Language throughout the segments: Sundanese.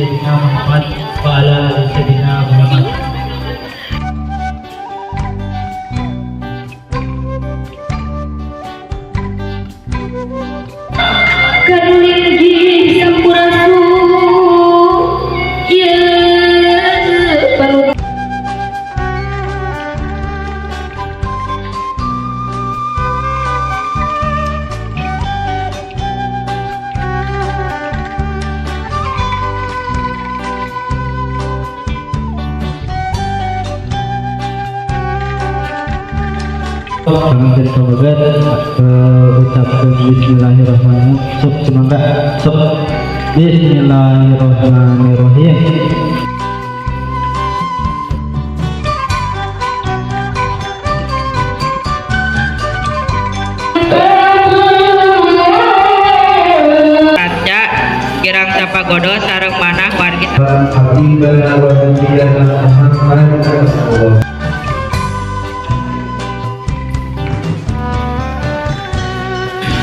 Sayyidina Muhammad wa ala ali Sayyidina Muhammad. Kanulinggih sampurasun ieu panutup. Ucapkan Bismillahirrahmanirrahim. Sok semangka, sok. Bismillahirrahmanirrahim. Kaca kirang sapagodo sareng manah wargi.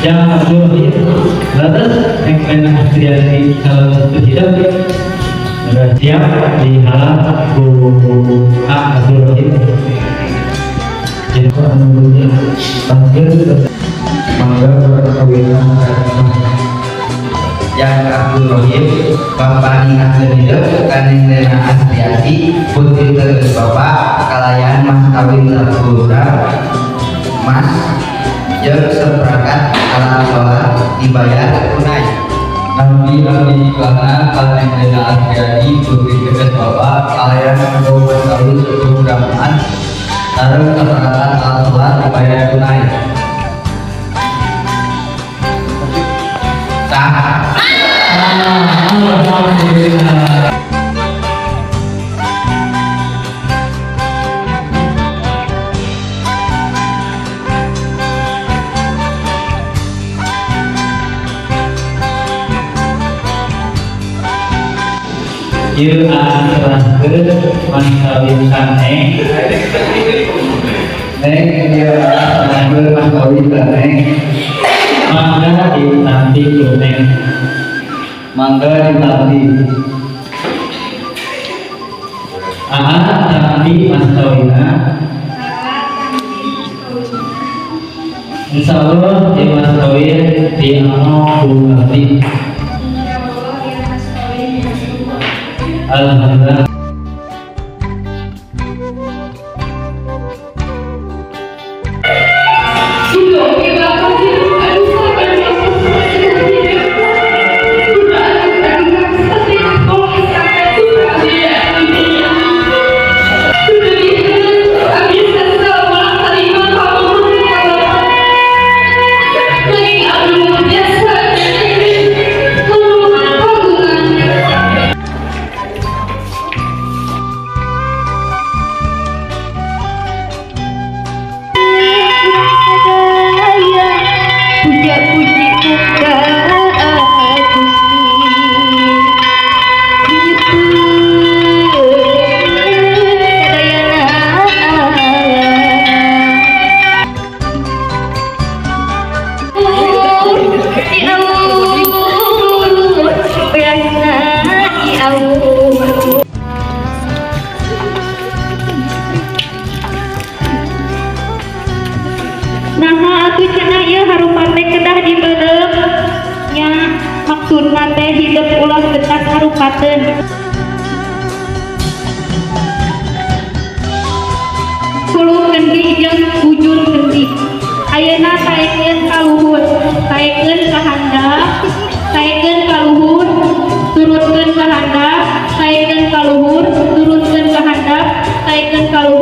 Yang Abdul Rahim lantas Neng Astriani calon hidup sudah siap dihalang Bu A Abdul Rahim. Yang Abdul Rohim, Bapak Nina Hidup, Kaneng Lena Astriati, Putri Teges Bapak, kalayan mas kawin 1 gram mas, jeung seperangkat alat sholat dibayar tunai. Nabi Abdi Iklana Kaleng Lena Astriadi Putri Teges Bapak kalayan nganggo mas kawin 10 gram emas sareng saperangkat alat sholat dibayar tunai. Sah. Alhamdulillah. Ieu serahkeun mas kawin ka Neng. Neng, ieu serahkeun mas kawin ka Neng. Mangga ditampi ku Neng. Mangga ditampi. Aa tampi mas kawinna. Insya Allah di mas kawin diano ku abdi. Alhamdulillah. Puja-puji ka Gusti Sadayana Allah. Nah, atuh cenah ieu harupat teh kedah dibeuleum nya, maksudna teh hidup ulah getas harupateun. Hulu kendi jeung bujur kendi. Ayeuna taekeun ka luhur, taekeun ka handap, taekeun ka luhur, turunkeun ka handap, taekeun ka luhur, turunkeun ka handap, taekeun ka luhur.